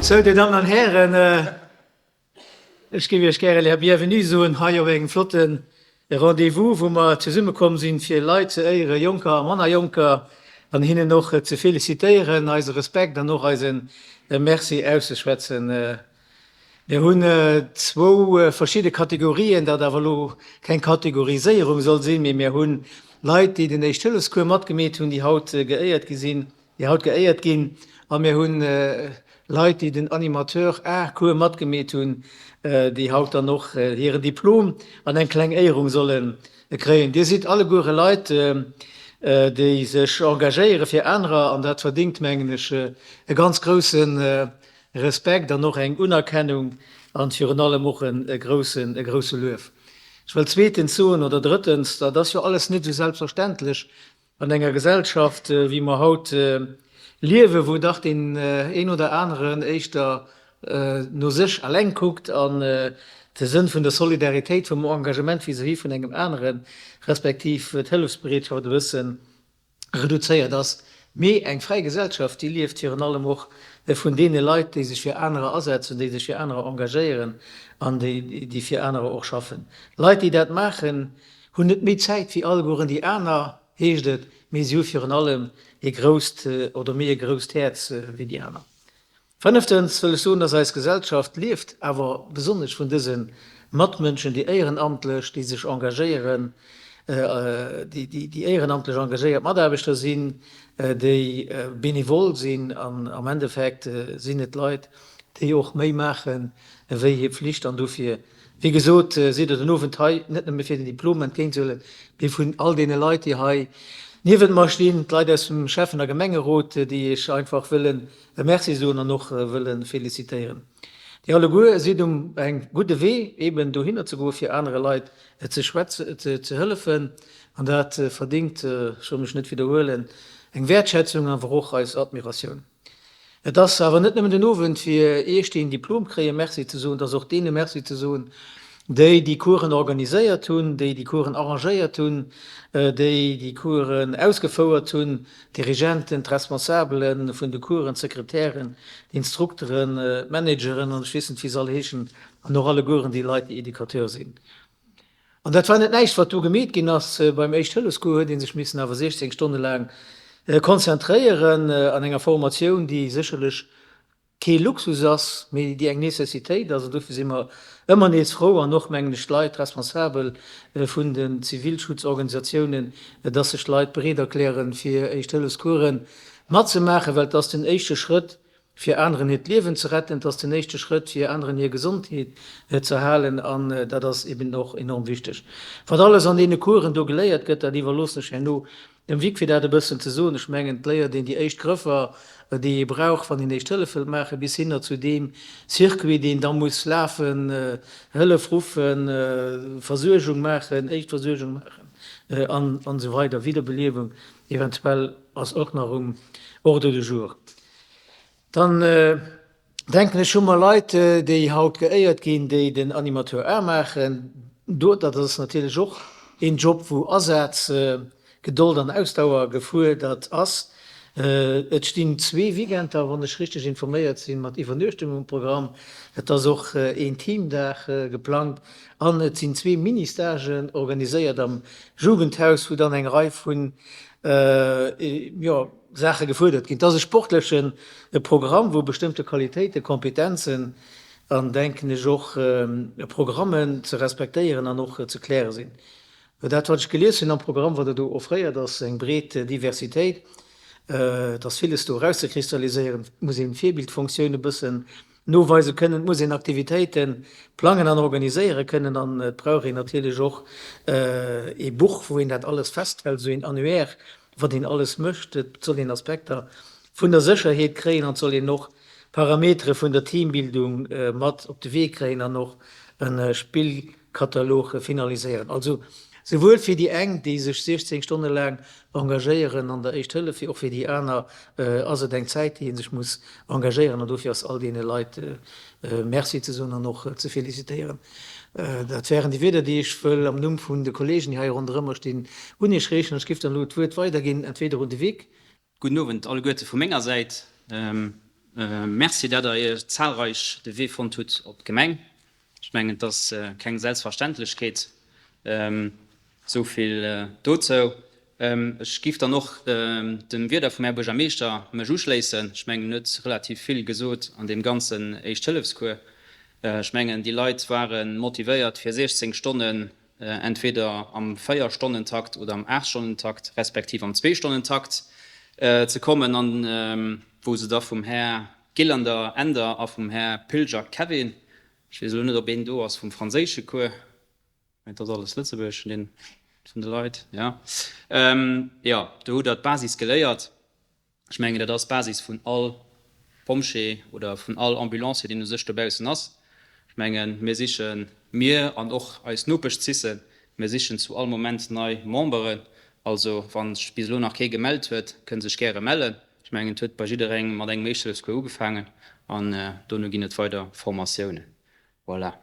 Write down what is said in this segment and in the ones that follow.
Sou, Dir Dammen an Hären, ech géif Iech gäre la Bienvenue soen hei op engem flotte Rendez-vous, wou mer zesummekomm sinn, fir Leit ze éieren, Jonker a manner Jonker, an hinnen och ze felicitéieren, eise Respekt an och eise Merci auszeschwätzen. Mir hunn zwou verschidde Kategorien, dat awer elo keng Kategoriséierung soll sinn, mee mir hu Leit, déi den Éischt-Hëllefs-Cours matgemeet hunn, déi haut geéiert gi sinn, déi haut geéiert ginn, a mir hu Leit, déi den Animateur A Cours matgemeet hunn, déi haut dann och hiren Diplom an eng kleng Éierung solle kréien. Dir sidd alleguere Leit, déi sech engagéiere fir anerer, an dat verdéngt, mengen ech, e ganz grousse Respekt an och eng Unerkennung an virun allem och e groussen, e grousse Luef. Ech wëll zweetens soen, oder drëttens, dat ass jo alles net esou selbstverständlech an enger Gesellschaft, wéi mer haut liewen, wou dach deen een oder aneren éischter no sech eleng kuckt an de Sënn vun der Solidaritéit, vum Engagement vis-à-vis vun engem aneren, respektiv d'Hëllefsbereetschaft e bëssen reduzéiert ass, mee eng fräi Gesellschaft, déi lieft virun allem och vun deene Leit, déi sech fir anerer asetzen, déi sech fir anerer engagéieren an déi fir anerer och schaffen. Leit, déi dat maachen, hunn net méi Zäit wéi allegueren déi aner, heescht et, mee si hu virun allem ee grousst oder méi e grousst Häerz wéi déi aner. Fënneftens wëll ech soen, dass eis Gesellschaft lieft awer besonnesch vun dëse Matmënschen, déi éierenamtlech, déi sech engagéieren, déi éierenamtlech engagéiert Mataarbechter sinn, déi benevol sinn. An am Endeffekt sinn et Leit, déi och méi maache wéi hir Pflicht. An dofir, wéi gesot, sidd Der den Owend hei, net nëmme fir den Diplom entgéintzehuelen, mee vun all deene Leit, déi hei niewent mer stinn, d'Leit aus dem Schäffen a Gemengerot, déi Iech einfach wëllen E Merci soen an och wëlle felicitéieren. Dir alleguer sidd um engem gudde Wee, eben dohinner ze goen, fir anere Leit ze schwätzen, ze hëllefen. An dat verdingt, ech wëll mech net widderhuelen, eng Wäertschätzung, awer och eis Admiratioun. Et ass awer net nëmmen den Owend, fir Iech, déi en Diplom kréien, Merci ze soen, et ass och deene Merci ze soen, déi déi Coursen organiséiert hunn, déi déi Coursen arrangéiert hunn, déi déi Coursen ausgefouert hunn, d'Dirigenten, d'Responsabele vun de Coursen, d'Sekretären, d'Instrukteren, d'Manageren an ech weess net wéi se all heeschen, an och allegueren déi Leit, déi Educateur sinn. An dat war net näischt, wat do gemeet ginn ass. Beim Éischt-Hëllefs-Cours huet ee sech missen awer 16 Stonne laang konzentréieren an enger Formatioun, déi sécherlech kee Luxus ass, mee déi eng Nécessitéit ass. An dofir si mer ëmmer nees frou, an och, mengen ech, d'Leit, d'Responsabel vun den Zivilschutzorganisatiounen, dass sech d'Leit bereet erklären, fir Éischt-Hëllefs-Course matzemaachen, well et ass den éischte Schrëtt, fir aneren hiert Liewen ze retten, et ass den éischte Schrëtt, fir aneren hir Gesondheet ze erhalen, an dat ass eben och enorm wichteg. Wat alles an deene Coursen do geléiert gëtt, dat iwwerloossen ech herno Dem Vic fir dat e bëssen ze soen, ech mengen, et léiert een déi éischt Grëffer, déi ee brauch, wann een Éischt Hëllef wëllt maachen, bis hinner zu deem Circuit, deen da muss lafen, Hëllef ruffen, Versuergung maachen, Éischtversuergung maachen an esou weider. Wiederbeliewung eventuell ass och nach um Ordre du jour. Dann denken ech, hu mer Leit, déi haut geéiert ginn, déi den Animateur A maachen. Do, dat ass natierlech och een Job, wou Asaz, Gedold an Ausdauer gefuerdert ass. Et stinn zwee Weekender, wann ech richteg informéiert sinn, mat Iwwernuechtung um Programm. Et ass och een Teamdag geplangt an et sinn zwee Mini-Stagen organiséiert am Jugendhaus, wou dann eng Rei vun, jo, Saache gefuerdert ginn. Et ass e sportleche Programm, wou bestëmmte Qualitéiten, Kompetenzen an, denken ech, och Programmen ze respektéieren an och ze kläre sinn. Dat, wat ech gelies hunn am Programm, wat Der do offréiert, ass eng breet Diversitéit. Et ass villes do erauszekristalliséieren. Et muss een d'Virbildfunktioun e bëssen noweise kënnen, et muss een Aktivitéite plangen an organiséiere kënnen an et brauch een natierlech och ee Buch, wou een dat alles festhält, esou een Annuaire, wat een alles mécht. Et soll een Aspekter vun der Sécherheet kréien an et soll een och Parametere vun der Teambildung mat op de Wee kréien an och e Spillkatalog finaliséieren. Also souwuel fir déi eng, déi sech 16 Stonne laang engagéieren an der Éischt Hëllef, wéi och fir déi aner ass et eng Zäit, déi ee sech muss engagéieren. An dofir ass all deene Leit Merci ze soen an och ze felicitéieren. Dat wären déi Wierder, déi ech wëll am Numm vun de Kollegen, déi hei ronderëm mer stinn, un Iech reechen. An ech géif dann elo d'Wuert weiderginn, entweder un de Vic. Gudden Owend alleguerte vu menger Säit. Merci, dat Der Iech zahlreich de Wee fonnt hutt op d'Gemeng. Ech mengen, et ass keng Selbstverständlechkeet. Esou vill dozou. Ech géif dann och dem Wieder vum Här Buergermeeschter mech uschléissen. Ech mengen, en huet relativ vill gesot an deem ganzen Éischt-Hëllefscours. Ech mengen, déi Leit ware motivéiert fir 16 Stonnen entweder am Véierstonnentakt oder am Aachtstonnentakt respektiv am Zweestonnentakt ze kommen an wou se da vum Här Gillander Änder a vum Här Pilger Kevin, ech weess elo net, ob een do ass vum franséische Cours, mä et ass alles Lëtzebuergesch vun den, vun de Leit, jo, jo, do hutt Der d'Basis geléiert. Ech mengen, dat ass d'Basis vun all Pompjee oder vun all Ambulancier, deen u sech dobaussen ass. Ech mengen, mir sichen, mir an och eis Nopeschzissen, mir sichen zu all Moment nei Memberen. Also, wa sech bis elo nach kee gemellt huet, kënn sech gäre mellen. Ech mengen, et huet bei jidderengem mat engem Éischthëllefscours ugefaangen an dono ginn et weider Formatiounen. Voilà.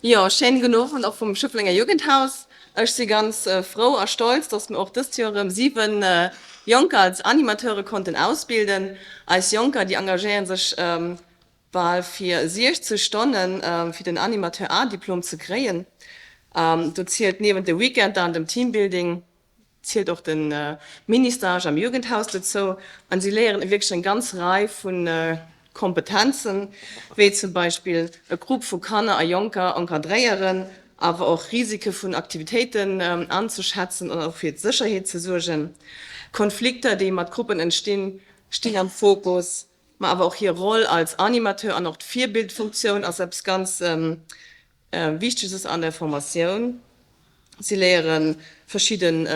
Jo, schéinen gudden Owend och vum Schëfflenger Jugendhaus. Ech si ganz frou a stolz, dass mir och dëst Joer erëm 7 Jonker als Animateure konnten ausbilden. Eis Jonker, déi engagéieren sech bal fir 60 Stonnen fir den Animateur A-Diplom ze kréien. Do zielt niewent de Weekender an dem Teambuilding zielt och de Mini-Stage am Jugendhaus dozou an si léieren wierklech eng ganz Rei vu Kompetenzen, wéi zum Beispill e Grupp vu Kanner a Jonker encadréieren, awer och Risike vun Aktivitéiten anzeschätzen an och fir d'Sécherheet ze suergen. Konflikter, déi mat Gruppen entstinn, stinn am Fokus. Ma awer och hir Roll als Animateur an och d'Virbildfunktioun ass eppes ganz Wichteges an der Formatioun. Si léiere verschidden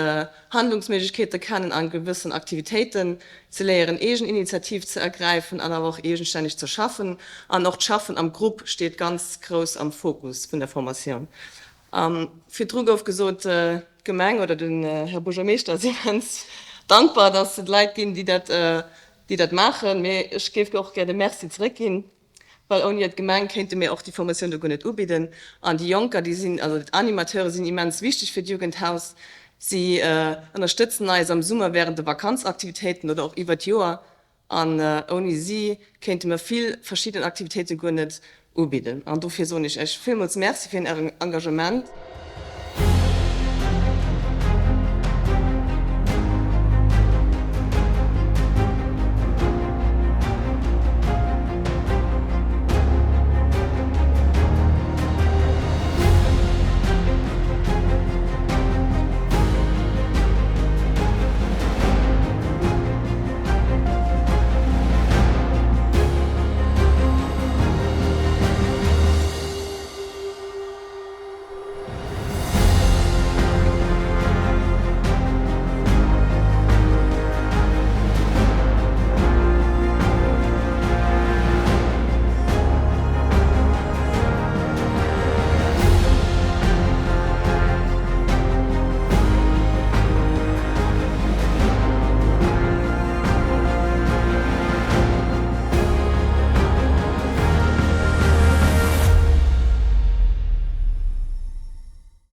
Handlungsméiglechkeete kennen a gewëssen Aktivitéiten. Si léieren eegen Initiativ ze ergräifen an awer och eegenstänneg ze schaffen. An och d'Schaffen am Grupp steet ganz grouss am Fokus vun der Formatioun. Virdru gouf gesot, d'Gemeng oder den Här Buergermeeschter ass immens dankbar, datt et Leit ginn, déi dat déi dat maachen. Mee ech géif och gär de Merci zeréckginn, well ouni d'Gemeng kéinte mir och déi Formatioun do guer net ubidden. An déi Jonker, déi sinn, also d'Animateure sinn immens wichteg fir d'Jugendhaus. Si ënnerstëtzen eis am Summer während de Vakanzaktivitéiten oder och iwwer d'Joer. An ouni si kéinte mir vill verschidden Aktivitéite guer net ubidden. An dofir soen ech Iech villmools Merci fir Ären Engagement.